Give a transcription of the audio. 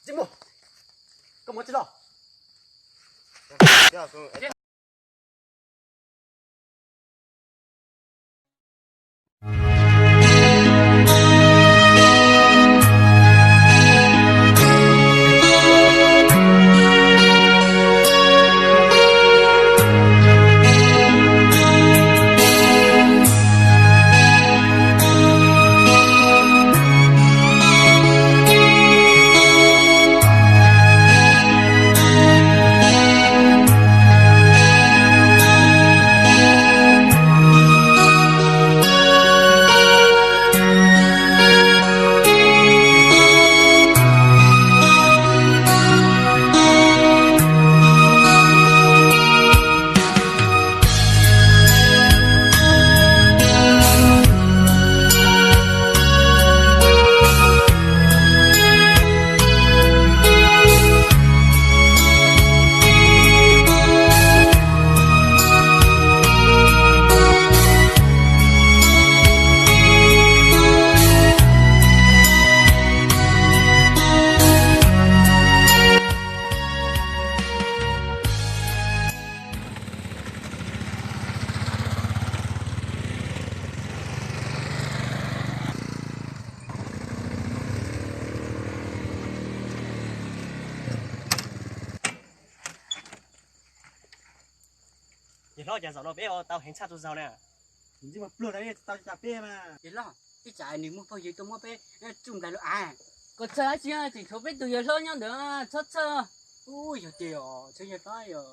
Tsis mus, koj mus tsis los. Yawg hlob, cas zaum no peb ua tau heev tshaj txhua zaus na? Ntxim pluag na, tau cas peb mas. Yawg hlob, ib tsam nws muaj phooj ywg tuaj muab peb tsuj nplaig lub av. Koj txhawj dab tsi, tseem tshuav peb tus yawg hlob nyob ntawd, txhob txhawj. Ub, yog tiag os, txhawj yawg hlob yog.